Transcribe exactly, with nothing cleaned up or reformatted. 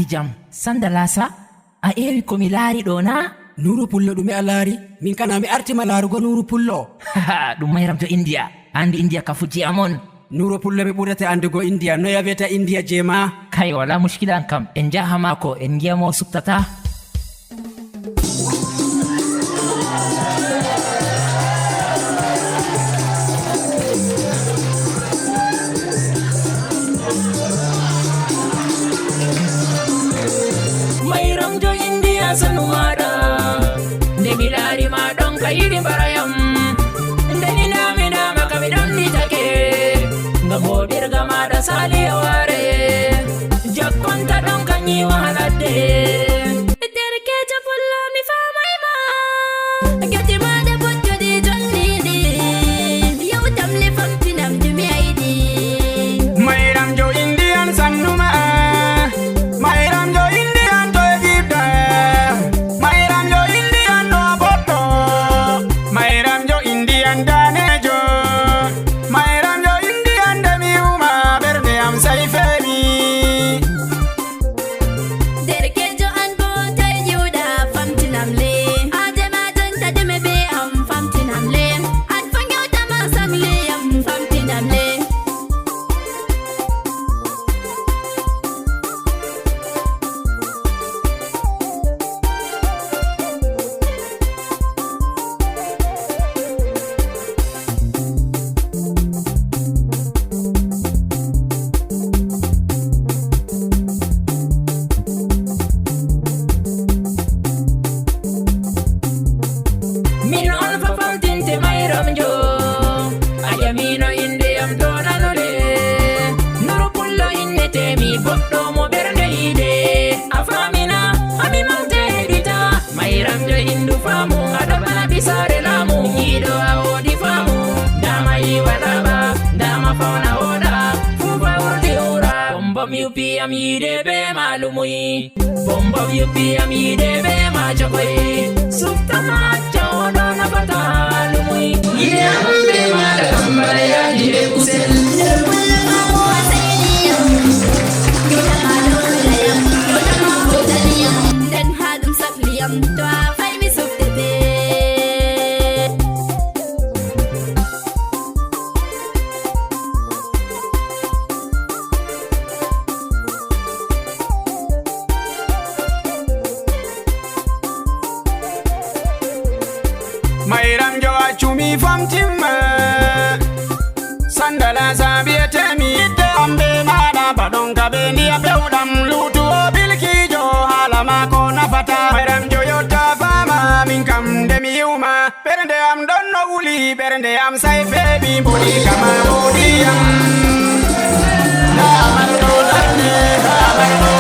Jam, Sanda Lasa, a eewi ko mi laari ɗo na? Nuuru Pullo, ɗume a laari? Min kana mi arti ma laarugo Nuuru Pullo. Ɗum Mayram to Indiya. Anndi Indiya ka fujji am on. Nuuru Pullo, mi ɓurata anndugo Indiya. Noy a wiyata Indiya je ma? Kay, wala mushkila an kam. En njaha maako, en ngi'a mo o suɓtata. Mayram jo Indiya sanu maɗa. Nde mi laari ma ɗon ka yiɗi mbarayam. Nde ni nami nama ka mi ɗon nitake. Ngam hoɗirga maɗa sali a ware. Jakkonta ɗon ka nyiwa haladde. Derkejo pullo mi famay ma. Gati maɗa bojjodi jonni ni. Yawtam le famtinam dumi aydi. Mayram jo Indiyan sannuma. Mayram jo Indiyan to Egypta. Mayram jo Indiyan no botto. Mayram jo Indiyan danejo. Mayram jo Indiyan de mi uma bernde am sai femi. Derkejo an bo tay jiwɗa famtinam le. Adema jonta deme be am famtinam le. An fangewta ma sam le am famtinam le. Min on fafamtinte Mayram jo. A ƴamino inde yam to nanole. Nuru Pullo innetemi, boɗɗo mo ɓernde yiide. A famina, ami mante heɗita. Mayram jo indu faamu, aɗa bana bisare laamu. Yiɗo a wodi faamu, dama yi wala ba, dama fauna woda. Fufa wurti ura, bombom yupi am yiide be malumui. Bombom yupi am yiide be ma jogoyi. Sufta ma acca wodo na fata lumui. Yiide am be ma da tambare ya yiide kusel. Den haɗum sakliyam to a fay mi suftete. Mayram jo accumi famtimma. Sandala sabiyetemi idde ambe maɗa baɗon kabe ndiya pewɗam lutu o bilkijo hala mako nafata. Mayram jo yotta fama min kam nde mi yiwma. Ɓernde am ɗon no wuli, ɓernde am sai feewi, mboɗi kama mboɗi am. Nda marɗo darde, nda marɗo